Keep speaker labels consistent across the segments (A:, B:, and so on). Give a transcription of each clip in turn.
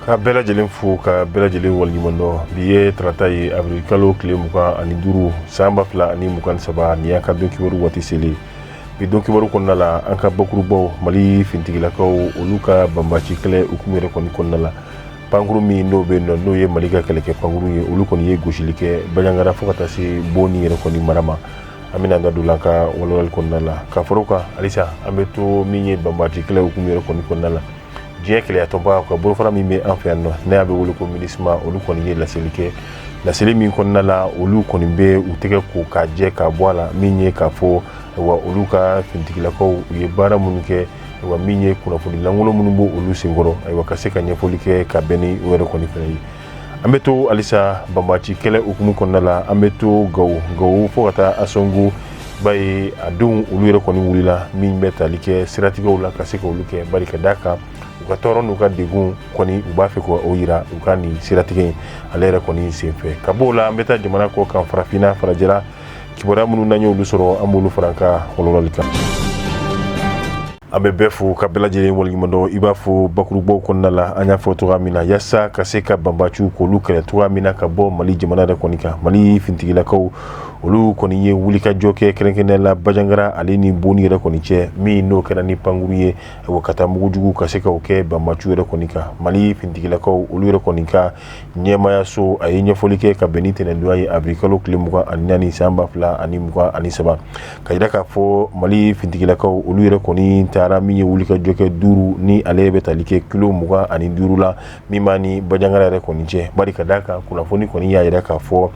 A: Ka bɛɛ lajɛlen fo, ka bɛɛ lajɛlen waleɲuman dɔn. Bi ye tarata ye, avril kalo tile 25, san 2023. Nin y'an ka don kibaru waati selen. Bi don kibaru kɔnɔna la, an ka bakurubaw, Mali fintigilakaw, olu ka banbaci kɛlɛ hukumu yɛrɛ kɔni kɔnɔna la, pankuru min n'o bɛ yen nɔ, n'o ye Mali ka kɛlɛkɛ pankuru ye, olu kɔni ye gosili kɛ Banjagara fo ka taa se Boni yɛrɛ kɔni mara ma. An bɛna da don la an ka walawalali kɔnɔna la. Ka fara o kan halisa, an bɛ to min ye banbaci kɛlɛ hukumu yɛrɛ kɔni kɔnɔna la, diɲɛ kelenyatɔnba ka bolofara min bɛ an fɛ yan nɔ, n'a y'a bɛ wele ko MINUSMA, olu kɔni ye laseli kɛ. Laseli min kɔnɔna la, olu kɔni bɛ u tɛgɛ ko k'a jɛ k'a bɔ a la, min ye k'a fɔ wa olu ka fintigilakaw u ye baara minnu kɛ, wa min ye kunnafoni lankolon minnu b'o olu senkɔrɔ, ayiwa, ka se ka ɲɛfɔli kɛ ka bɛn ni o yɛrɛ kɔni fana ye. An bɛ to halisa banbaci kɛlɛ hukumu kɔnɔna la, an bɛ to Gawo, Gawo fo ka taa Asongo b'a ye a denw olu yɛrɛ kɔni wulila, min bɛ tali kɛ siratigɛw la, ka se ka olu kɛ, bari ka d'a kan u ka tɔɔrɔ n'u ka degun kɔni, u b'a fɛ k'o yira u ka nin siratigɛ in ale yɛrɛ kɔni senfɛ. Ka b'o la, an bɛ taa jamana kɔ kan, farafinna, farajɛla kibaruya minnu n'an y'olu sɔrɔ, an b'olu fara an ka walawalali kan. An bɛ bɛɛ fo, ka bɛɛ lajɛlen waleɲuman dɔn. I b'a fɔ bakurubaw kɔnɔna la, an y'a fɔ cogoya min na, yaasa ka se ka banbaciw k'olu kɛlɛ cogoya min na ka bɔ Mali jamana yɛrɛ kɔni kan, Mali fintigilakaw, olu kɔni ye wulikajɔ kɛ, kɛrɛnkɛrɛnnenya la Banjagara ale ni Boni yɛrɛ kɔni cɛ, min n'o kɛra ni pankuru ye, ka taa mugujugu ka se k'o kɛ banbaciw yɛrɛ kɔni kan. Mali fintigilakaw, olu yɛrɛ kɔni ka ɲɛmaayaso, a ye ɲɛfɔli kɛ ka bɛn ni tɛnɛndonya ye, avril kalo tile 24, san 2023, ka jira k'a fɔ Mali fintigilakaw, olu yɛrɛ kɔni taara min ye wulikajɔ kɛ duuru ni ale bɛ tali kɛ kilo 25 la, min b'a ni Banjagara yɛrɛ kɔni cɛ, bari ka d'a kan kunnafoni kɔni y'a yira k'a fɔ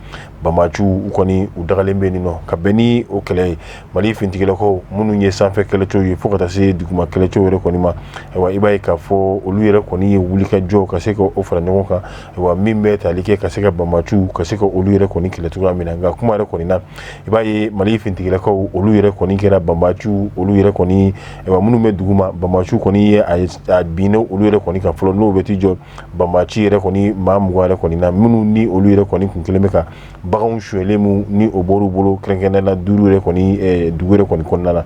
A: banbaciw u kɔni u dagalen bɛ nin nɔ. Ka bɛn ni o kɛlɛ ye, Mali fintigilakaw minnu ye sanfɛ kɛlɛcɛw ye fo ka taa se duguma kɛlɛcɛw yɛrɛ kɔni ma, ayiwa, i b'a ye k'a fɔ olu yɛrɛ kɔni ye wulikajɔ ka se ka o fara ɲɔgɔn kan, ayiwa, min bɛ tali kɛ ka se ka banbaciw ka se ka olu yɛrɛ kɔni kɛlɛ cogoya min na. Nka kuma yɛrɛ kɔni na, i b'a ye Mali fintigilakaw, olu yɛrɛ kɔni kɛra banbaciw, olu yɛrɛ kɔni, ayiwa, minnu bɛ duguma, banbaciw kɔni ye a binna olu yɛrɛ kɔni kan fɔlɔ, n'o bɛ t'i jɔ banbaci yɛrɛ kɔni maa 20 yɛrɛ kɔni na, minnu ni olu yɛrɛ kɔni kun kelen bɛ ka baganw sonyɛlen min ni o bɔr'u bolo, kɛrɛnkɛrɛnnenya la duuru yɛrɛ kɔni dugu yɛrɛ kɔni kɔnɔna la.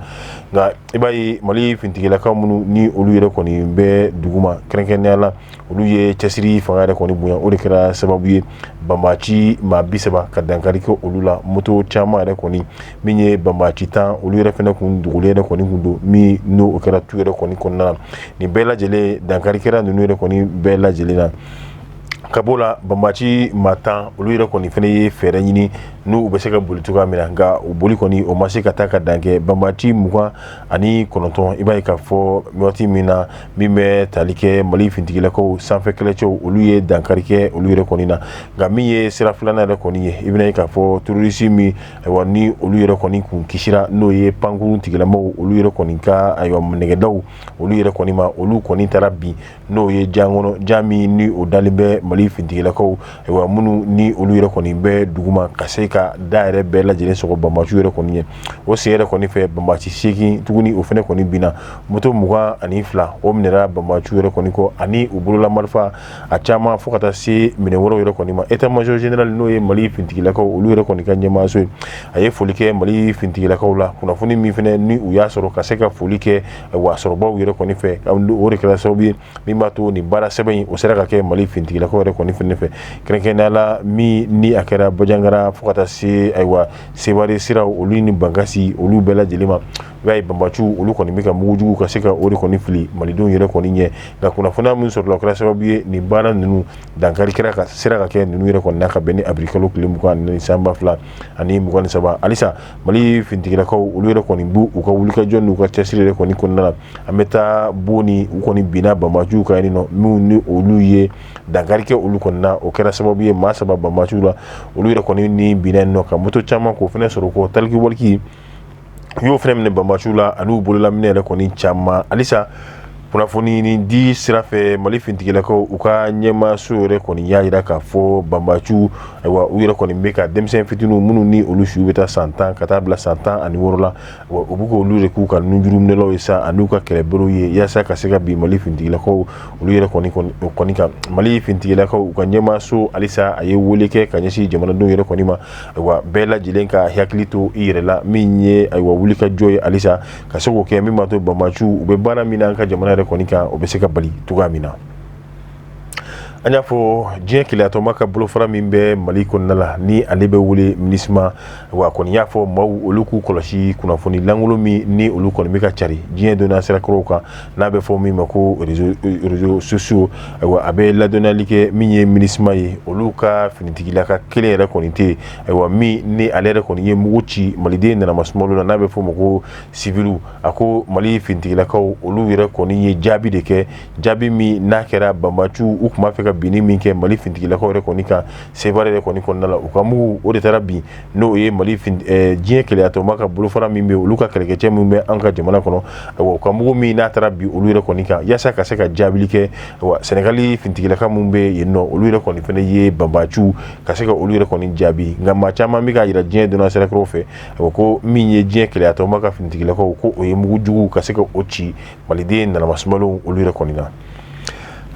A: Nka i b'a ye Mali fintigilakaw minnu ni olu yɛrɛ kɔni bɛ duguma, kɛrɛnkɛrɛnnenya la olu ye cɛsiri fanga yɛrɛ kɔni bonya, o de kɛra sababu ye banbaci maa 30 ka dankari kɛ olu la, moto caman yɛrɛ kɔni, min ye banbaci 10, olu yɛrɛ fana kun dogolen yɛrɛ kɔni kun don, min n'o kɛra tu yɛrɛ kɔni kɔnɔna na. Nin bɛɛ lajɛlen dankari kɛra ninnu yɛrɛ kɔni bɛɛ lajɛlen na. Ka b'o la, banbaci maa 10, olu yɛrɛ kɔni fana ye fɛɛrɛ ɲini n'u bɛ se ka boli cogoya min na, nka o boli kɔni o ma se ka taa ka dan kɛ. Banbaci 29, i b'a ye k'a fɔ waati min na, min bɛ tali kɛ Mali fintigilakaw sanfɛ kɛlɛcɛw, olu ye dankari kɛ olu yɛrɛ kɔni na. Nka min ye sira filanan yɛrɛ kɔni ye, i bɛna ye k'a fɔ terroriste min, ayiwa, ni olu yɛrɛ kɔni kun kisira, n'o ye pankurun tigilamaw, olu yɛrɛ kɔni ka, ayiwa, nɛgɛdaw olu yɛrɛ kɔni ma, olu kɔni taara bin, n'o ye jan kɔnɔ, jan min ni o dalen bɛ Mali fintigilakaw, ayiwa, minnu ni olu yɛrɛ kɔni bɛ duguma, ka se ka da yɛrɛ bɛɛ lajɛlen sɔgɔ banbaciw yɛrɛ kɔni ye. O sen yɛrɛ kɔni fɛ, banbaci 8 tuguni, o fana kɔni binna, moto 22, o minɛra banbaciw yɛrɛ kɔni kɔ, ani u bolola marifa a caman, fo ka taa se minɛn wɛrɛw yɛrɛ kɔni ma. État major général, n'o ye Mali fintigilakaw, olu yɛrɛ kɔni ka ɲɛmaaso ye, a ye foli kɛ Mali fintigilakaw la, kunnafoni min fana ni u y'a sɔrɔ, ka se ka foli kɛ wa sɔrɔbaw yɛrɛ kɔni fɛ. O de kɛra sababu ye min b'a to nin baara sɛbɛn in o sera ka kɛ Mali fintigilakaw yɛrɛ kɔni fɛnɛ fɛ, kɛrɛnkɛrɛnnenya la min ni a kɛra Banjagara fo ka taa se, ayiwa, Seware siraw, olu ni Bankasi, olu bɛɛ lajɛlen ma. I b'a ye banbaciw, olu kɔni bɛ ka mugujugu ka se ka o de kɔni fili malidenw yɛrɛ kɔni ɲɛ. Nka kunnafoniya min sɔrɔla, o kɛra sababu ye nin baara ninnu dankari kɛra ka sera ka kɛ ninnu yɛrɛ kɔni na, ka bɛn ni avril kalo tile 24, san 2023. Halisa Mali fintigilakaw, olu yɛrɛ kɔni b'u u ka wulikajɔ n'u ka cɛsiri yɛrɛ kɔni kɔnɔna na. An bɛ taa Boni, u kɔni binna banbaciw kan yen nɔ, minnu ni olu ye dankari kɛ olu kɔni na. O kɛra sababu ye maa 3 banbaciw la, olu yɛrɛ kɔni ni binna yen nɔ, ka moto caman k'o fana sɔrɔ kɔ, taliki waliki u y'o fana minɛ banbaciw la, ani u bololaminɛ yɛrɛ kɔni caman. Halisa kunnafoni ni di sira fɛ, Mali fintigilakaw, u ka ɲɛmaaso yɛrɛ kɔni y'a jira k'a fɔ banbaciw, ayiwa, u yɛrɛ kɔni bɛ ka denmisɛn fitininw minnu ni olu siw bɛ taa san 10 ka taa bila san 16 la, wa u bɛ k'olu de k'u ka nunjuruminɛlaw ye sa, ani u ka kɛlɛberew ye, yaasa ka se ka bin Mali fintigilakaw, olu yɛrɛ kɔni kan. Mali fintigilakaw, u ka ɲɛmaaso, halisa a ye wele kɛ ka ɲɛsin jamanadenw yɛrɛ kɔni ma, ayiwa, bɛɛ lajɛlen ka hakili to i yɛrɛ la, min ye, ayiwa, wulikajɔ ye halisa ka se k'o kɛ, min b'a to banbaciw u bɛ baara min na an ka jamana yɛrɛ kɔni kan, o bɛ se ka bali cogoya min na. An y'a fɔ diɲɛ kelenyatɔnba ka bolofara min bɛ Mali kɔnɔna la ni ale bɛ wele MINUSMA, wa kɔni y'a fɔ maaw olu k'u kɔlɔsi kunnafoni lankolon min ni olu kɔni bɛ ka cari diɲɛ donna sirakɔrɔw kan n'a bɛ fɔ min ma ko réseaux sociaux. Ayiwa, a bɛ ladɔnniyali kɛ min ye MINUSMA ye, olu ka finitigilaka kelen yɛrɛ kɔni tɛ yen, ayiwa, min ni ale yɛrɛ kɔni ye mugu ci maliden nanamasumalu la n'a bɛ fɔ o ma ko siviliw. A ko Mali finitigilakaw olu yɛrɛ kɔni ye jaabi de kɛ, jaabi min n'a kɛra banbaciw u tun b'a fɛ ka binni min kɛ Mali finitigilakaw yɛrɛ kɔni kan Sevare yɛrɛ kɔni kɔnɔna la, u ka mugu o de taara bin, n'o ye Mali diɲɛ kelenyatɔnba ka bolofara min bɛ olu ka kɛlɛkɛcɛ min bɛ an ka jamana kɔnɔ, ayiwa, u ka mugu min n'a taara bin olu yɛrɛ kɔni kan yaasa ka se ka jaabili kɛ. Ayiwa, Sɛnɛgali finitigilaka minnu bɛ yen nɔ, olu yɛrɛ kɔni fana ye banbaciw ka se ka olu yɛrɛ kɔni jaabi. Nka maa caman bɛ k'a jira diɲɛ donna sirakɔrɔw fɛ, ayiwa, ko min ye diɲɛ kelenyatɔnba ka finitigilakaw ko o ye mugu jugu ka se ka o ci maliden nanamasumalenw olu yɛrɛ kɔni na.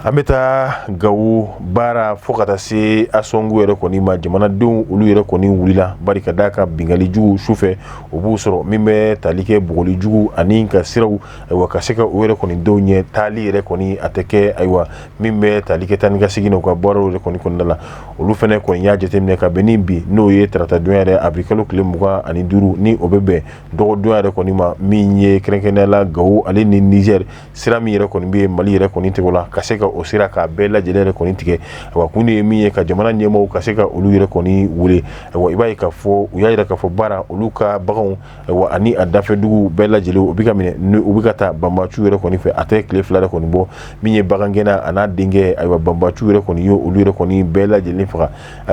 A: An bɛ taa Gawo baara fo ka taa se Asɔngu yɛrɛ kɔni ma. Jamanadenw olu yɛrɛ kɔni wulila bari ka d'a kan binkanni jugu sufɛ o b'u sɔrɔ min bɛ tali kɛ bugɔli jugu ani ka siraw, ayiwa, ka se ka u yɛrɛ kɔni denw ɲɛ taali yɛrɛ kɔni a tɛ kɛ, ayiwa, min bɛ tali kɛ taa ni ka segin u ka baaraw yɛrɛ kɔni kɔnɔna la. Olu fana kɔni y'a jateminɛ ka bɛn ni bi n'o ye taratadon yɛrɛ avril kalo tile 25, ni o bɛ bɛn dɔgɔdon yɛrɛ kɔni ma, min ye kɛrɛnkɛrɛnnenya la Gawo ale ni Niger sira min yɛrɛ kɔni bɛ Mali yɛrɛ kɔni tɛgɛ la, ka se ka o sira k'a bɛɛ lajɛlen yɛrɛ kɔni tigɛ. Ayiwa, kun de ye min ye ka jamana ɲɛmaaw ka se ka olu yɛrɛ kɔni wele. Ayiwa, i b'a ye k'a fɔ u y'a jira k'a fɔ baara olu ka baganw, ayiwa, ani a dafɛdugu bɛɛ lajɛlen u bɛ ka minɛ ni u bɛ ka taa banbaciw yɛrɛ kɔni fɛ. A tɛ tile 2 yɛrɛ kɔni bɔ, min ye bagangɛnna a n'a denkɛ, ayiwa, banbaciw yɛrɛ kɔni ye olu yɛrɛ kɔni bɛɛ lajɛlen faga.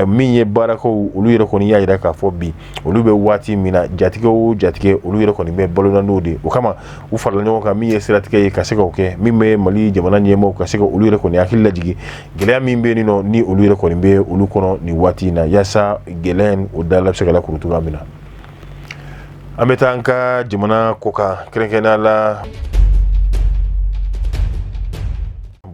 A: Min ye baarakaw olu yɛrɛ kɔni y'a jira k'a fɔ bi olu bɛ waati min na, jatigɛ o jatigɛ olu yɛrɛ kɔni bɛ balo n'o de. O kama u farala ɲɔgɔn kan min ye siratigɛ ye ka se k'o kɛ, min bɛ Mali jamana ɲɛmaaw ka se ka olu yɛrɛ kɔni hakili lajigin gɛlɛya min bɛ yen nɔ ni olu yɛrɛ kɔni bɛ olu kɔnɔ nin waati in na, yaasa gɛlɛya in o da la bɛ se ka lakuru cogoya min na. An bɛ taa an ka jamana kɔkan, kɛrɛnkɛrɛnnenya la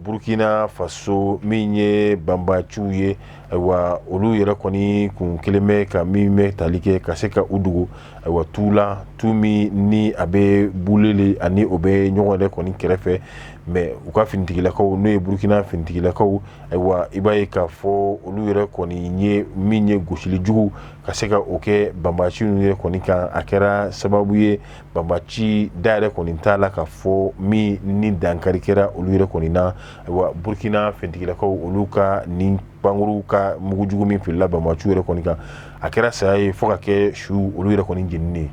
A: Burkina Faso, min ye banbaciw ye, ayiwa, olu yɛrɛ kɔni kun kelen bɛ ka min bɛ tali kɛ ka se ka u dogo, ayiwa, tu la, tu min ni a bɛ Bulele ani o bɛ ɲɔgɔn yɛrɛ kɔni kɛrɛfɛ. Mais u ka finitigilakaw, n'o ye Burkina finitigilakaw, ayiwa, i b'a ye k'a fɔ olu yɛrɛ kɔni ye min ye gosili jugu ka se ka o kɛ banbaci ninnu yɛrɛ kɔni kan. A kɛra sababu ye banbaci da yɛrɛ kɔni t'a la k'a fɔ min ni dankari kɛra olu yɛrɛ kɔni na. Ayiwa, Burkina finitigilakaw olu ka nin pankuru ka mugujugu min filila banbaciw yɛrɛ kɔni kan, a kɛra saya ye fo ka kɛ su olu yɛrɛ kɔni jeninen ye.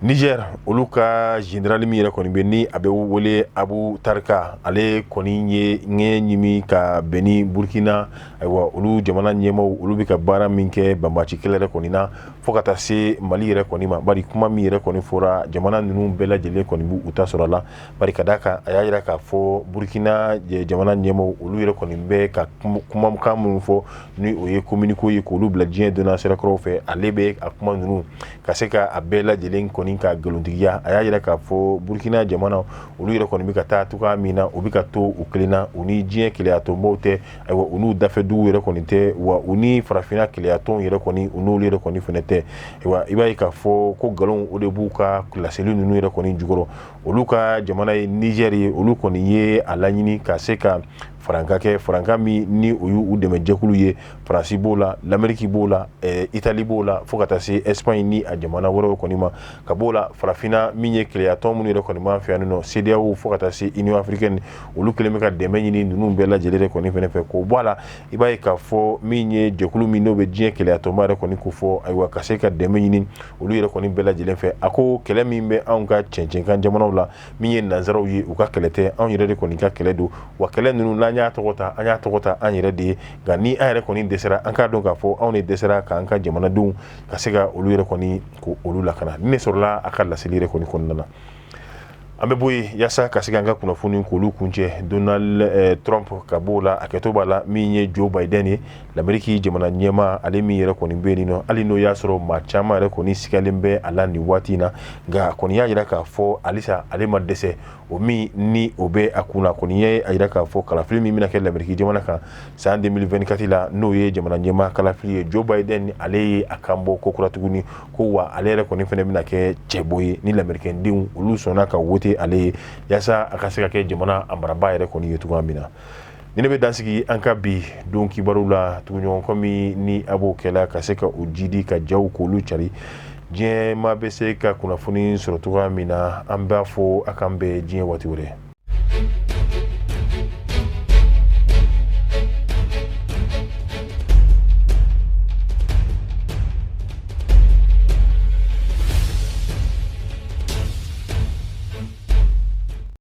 A: Niger, olu ka général min yɛrɛ kɔni bɛ ni a bɛ wele Abu Tarka, ale kɔni ye ŋɛɲɛ ɲimi ka bɛn ni Burkina, ayiwa, olu jamana ɲɛmaaw olu bɛ ka baara min kɛ banbaci kɛlɛ yɛrɛ kɔni na fo ka taa se Mali yɛrɛ kɔni ma, bari kuma min yɛrɛ kɔni fɔra, jamana ninnu bɛɛ lajɛlen kɔni b'u ta sɔrɔ a la, bari ka d'a kan a y'a jira k'a fɔ Burkina jamana ɲɛmaaw olu yɛrɛ kɔni bɛ ka kumakan minnu fɔ ni o ye communiqué ye k'olu bila diɲɛ donna sirakɔrɔw fɛ, ale bɛ a kuma ninnu ka se ka a bɛɛ lajɛlen kɔni ka nkalontigiya. A y'a jira k'a fɔ Burkina jamana olu yɛrɛ kɔni bɛ ka taa cogoya min na, u bɛ ka to u kelen na, u ni diɲɛ kelenyatɔnbaw tɛ, ayiwa, u n'u dafɛ dugu yɛrɛ kɔni tɛ, wa u ni farafinna kelenyatɔnw yɛrɛ kɔni u n'olu yɛrɛ kɔni fana tɛ. Ayiwa, i b'a ye k'a fɔ ko nkalon o de b'u ka laseli ninnu yɛrɛ kɔni jukɔrɔ. Olu ka jamana ye Niger ye, olu kɔni ye a laɲini ka se ka farankan kɛ, farankan min ni o y'u dɛmɛ jɛkulu ye, Faransi b'o la, Lamɛriki b'o la, Itali b'o la, fo ka taa se Espagne ni a jamana wɛrɛw kɔni ma. Ka b'o la, farafinna min ye kelenyatɔn minnu yɛrɛ kɔni b'an fɛ yan nɔ, CEDEAO fo ka taa se Union africaine, olu kɛlen bɛ ka dɛmɛ ɲini ninnu bɛɛ lajɛlen yɛrɛ kɔni fɛnɛ fɛ k'o bɔ a la. I b'a ye k'a fɔ min ye jɛkulu min n'o bɛ diɲɛ kelenyatɔnba yɛrɛ kɔni ko fɔ, ayiwa, ka se ka dɛmɛ ɲini olu yɛrɛ kɔni bɛɛ lajɛlen fɛ. A ko kɛlɛ min bɛ anw ka cɛncɛnkan jamanaw la, min ye nansaraw ye, u ka kɛlɛ tɛ, anw yɛrɛ de kɔni ka kɛlɛ don. Wa kɛlɛ ninnu n'an y'a tɔgɔ ta, an y'a tɔgɔ ta an yɛrɛ de ye. Nka ni an yɛrɛ kɔni dɛsɛra, an k'a dɔn k'a fɔ anw de dɛsɛra k'an ka jamanadenw ka se ka olu yɛrɛ kɔni ko olu lakana. Ni ne sɔrɔla a ka laseli yɛrɛ kɔni kɔnɔna na. An bɛ bɔ yen yaasa ka se k'an ka kunnafoni k'olu kuncɛ. Donald Trump ka b'o la, a kɛtɔ b'a la min ye Joe Biden ye, Lamɛriki jamana ɲɛmaa, ale min yɛrɛ kɔni bɛ yen nɔ, hali n'o y'a sɔrɔ maa caman yɛrɛ kɔni sigalen bɛ a la nin waati in na, nka a kɔni y'a jira k'a fɔ halisa ale ma dɛsɛ o min ni o bɛ a kun na. Kɔni ye a jira k'a fɔ kalafili min bɛna kɛ Lamɛriki jamana kan san 2024 la, n'o ye jamana ɲɛmaa kalafili ye, Joe Biden ale ye a kan bɔ ko kura tuguni ko wa ale yɛrɛ kɔni fana bɛna kɛ cɛbɔ ye ni lamɛrikɛndenw olu sɔnna ka wote ale ye yaasa a ka se ka kɛ jamana a marabaa yɛrɛ kɔni ye cogoya min na. Ni ne bɛ dan sigi an ka bi don kibaru la. Tuguɲɔgɔn kɔmi ni a b'o kɛla ka se ka o jidi ka jaw k'olu cari, diɲɛ maa bɛ se ka kunnafoni sɔrɔ cogoya min na, an b'a fɔ a k'an bɛn diɲɛ waati wɛrɛ.